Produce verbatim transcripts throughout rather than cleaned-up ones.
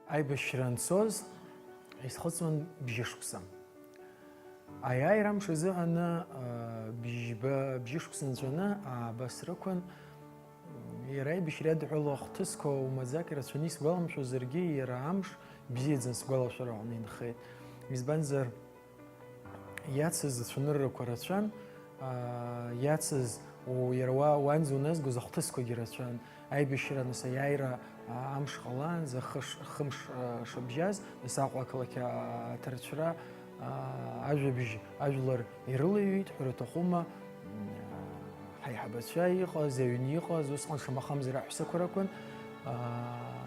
Аибашьра анцоз исхыҵуан бжьышықәса. Аиааира амш азыҳәаны, аа, бжьба-, бжьышықәса нҵәаны, ааба срықәын. Иара аибашьра иадҳәалоу ахҭысқәа умаӡак ирацәаны исгәаламшәозаргьы, иара амш бзиаӡаны сгәалашәара аҟны инхеит. Избанзар, иацыз ацәаныррақәа рацәан, аа, иацыз, у-, иара уа-, уанӡа уназгоз ахҭысқәагьы рацәан. Аибашьра, нас, аиааира, аа, амш ҟалаанӡа, хыш-, хымш, аа, шыбжьаз, нас, Аҟәа ақалақь, аа, аҭарцәра, аа, ажәабжь, ажәлар ирылаҩҩит, ҳәара аҭахума, м, ҳаиҳабацәа иҟаз, аҩны иҟаз, усҟан шамахамзар аҳәсақәа ракәын, аа,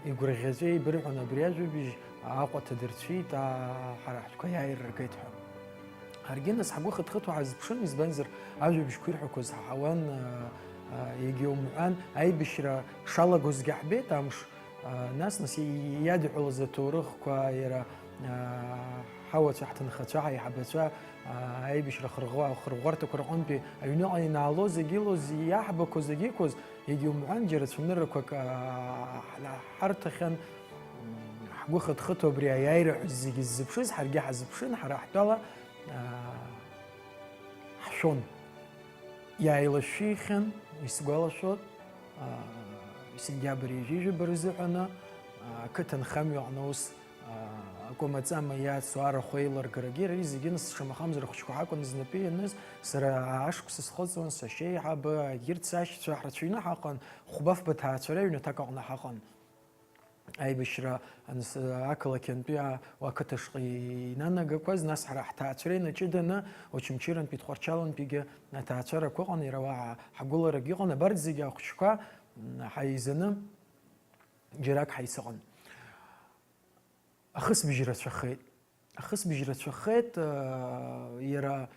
игәырӷьаҵәа еибырҳәон абри ажәабжь, Аҟәа ҭадырцәит, аа, ҳара ҳтәқәа иааирыргеит ҳәа. Ҳаргьы нас ҳгәы хыҭхыҭуа ҳазԥшын, избанзар, ажәабжьқәа ирҳәақәоз ҳаҳауан, аа, аа, егьа умҳәан, аибашьра шалагозгьы ҳбеит амш, аа, нас, нас и-, иадҳәалаз аҭоурыхқәа, иара, аа, ҳауацәа, ҳҭынхацәа, ҳаиҳабацәа, аа, аибашьра ахырӷәӷәа-, ахырӷәӷәарҭақәа рҟынтәи аҩныҟа инаало зегьы илоз иаҳбақәоу зегьы иқәыз, егьа умҳәан, џьара цәаныррақәак, аа, ҳна-, ҳарҭахьан, м, ҳгәы хыҭхыҭуа абри аиааира ҳәа зегьы ззыԥшыз, ҳаргьы ҳазыԥшын, ҳара ҳтәала, аа, ҳшәон. Иааилашәшәихьан, исгәалашәоит, аа, сентиабр ҩажәижәаба рзыҳәаны, аа, ақыҭанхамҩа аҟны ус, аа, акәамаҵама иацу арахә еилыргарагьы, ари зегьы нас шамахамзар ахәыҷқәа ҳакәын знапы ианыз, сара ашықәс схыҵуан, сашьеиҳабы, егьырҭ сашьцәа, ҳрацәаҩны ҳаҟан, хәба-фба ҭаацәара аҩнаҭак аҟны ҳаҟан. Аибашьра анс-, ақалақь антәи а-, ақыҭа шҟа инанагақәаз, нас ҳара ҳҭаацәара инаҷыданы, Очамчырантәи, Тҟәарчалантәигьы аҭаацәарақәа ыҟан, иара уаҳа ҳгәыларагьы ыҟан, абарҭ зегьы ахәыҷқәа, м, ҳаизаны џьарак ҳаицыҟан. Ахысбыжь рацәахеит. Ахысбыжь рацәахеит, э, иара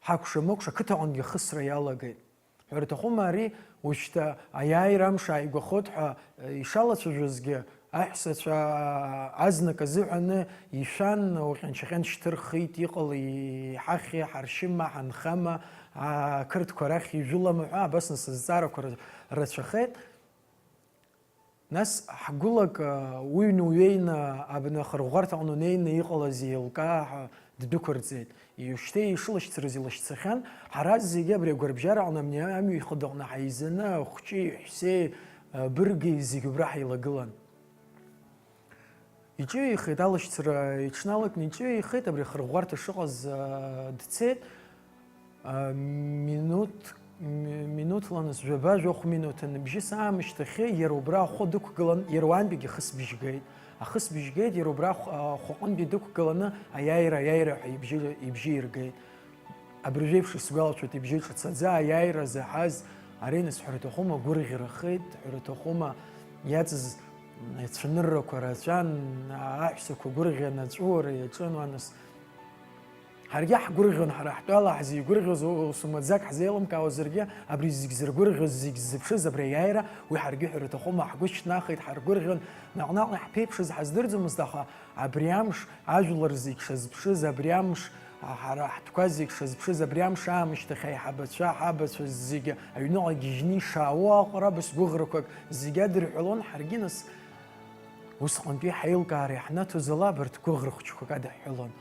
ҳакәша-мыкәша ақыҭаҟынгьы ахысра иалагеит. Ҳәара аҭахума, ари уажәшьҭа аиааира амш ааигәахоит ҳәа, э, ишалацәажәозгьы, аҳәсацәа азнык азыҳәаны ишәан, уҟьанчаҟьан шьҭырхит, иҟала иҳахьи, ҳаршьыма, ҳанхама, ақырҭқәа рахь ижәылама ҳәа, абас нас азҵаарақәа ра-, рацәахеит. Нас ҳгәылак, уҩны уҩеины, абна ахырӷәӷәарҭаҟны унеины иҟалаз еилкаа ҳәа ддәықәырҵеит. Иушьҭеи ишылашьцарыз илашьцахьан, ҳара зегьы абри агәарбжьараҟны амни амҩа ихыдаҟны ҳаизаны, ахәҷи, иҳәсеи, бырги зегь убра ҳаилагылан. Иҿыҩеихеит, алашьцара иҽналакны иҿыҩеихеит, абри ахырӷәӷәарҭа шыҟаз, дцеит. Минуҭ, ми-, минуҭла нас, жәаба-жәохә минуҭ аныбжьыс аамышьҭахьы, иара убра ахәы дықәгылан, иара уантәигьы ахысбыжь геит. Ахысбыжь геит, иара убра ахә-, ахәыҟынтәи дықәгыланы, аиааира, аиааира ҳәа ибжьы, ибжьы иргеит. Абыржәеиԥш исгәалашәоит, ибжьы ҿыцаӡа аиааира заҳаз, ари нас ҳәара аҭахума, гәырӷьарахеит, ҳәара аҭахума, иаҵыз ацәаныррақәа рацәан, аҳәсақәа гәырӷьаны аҵәыуара иаҿын, уа нас. Ҳаргьы ҳгәырӷьон, ҳара ҳтәала ҳзеигәырӷьоз, ус умаӡак ҳзеилымкаауазаргьы, абри зегь зыргәырӷьоз, зегь ззыԥшыз абри аиааира, уи ҳаргьы ҳәара аҭахума, ҳгәы шьҭнахит, ҳаргәырӷьон, наҟ-наҟ иаҳԥеиԥшыз ҳаздырӡомызт, аха абри амш ажәлар зегь шазыԥшыз, абри амш, а, ҳара ҳтәқәа зегь шазыԥшыз, абри амш аамышьҭахь аиҳабацәа, ҳабацәа зегьы аҩныҟа гьежьны ишаауоу аҟара абас гәыӷрақәак зегьы адырҳәалон, ҳаргьы нас Усҟантәи ҳаилкаара иаҳнаҭоз ала абарҭ гәыӷра хәыҷқәак адыҳәҳәалон.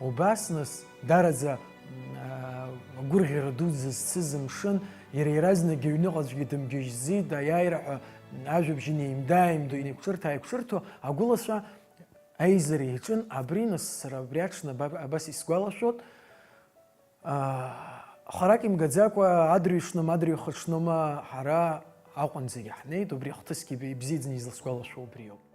Убас нас, дараӡа, аа, агәырӷьара дуӡӡа зцыз амшын, иара иаразнакгьы аҩныҟа аӡәгьы дымгьежьӡеит, аиааира ҳәа ажәабжь инеимда-ааимдо, инеиқәҿырҭ-ааиқәҿырҭуа, агәылацәа аизара иаҿын. Абри нас сара абри аҽны аба-, абас исгәалашәоит. Харак имгаӡакәа, адырҩаҽноума, адырҩахыҽноума ҳара Аҟәа зегьы ҳнеит, убри ахҭысгьы ибзиаӡаны изласгәалашәо убриоуп.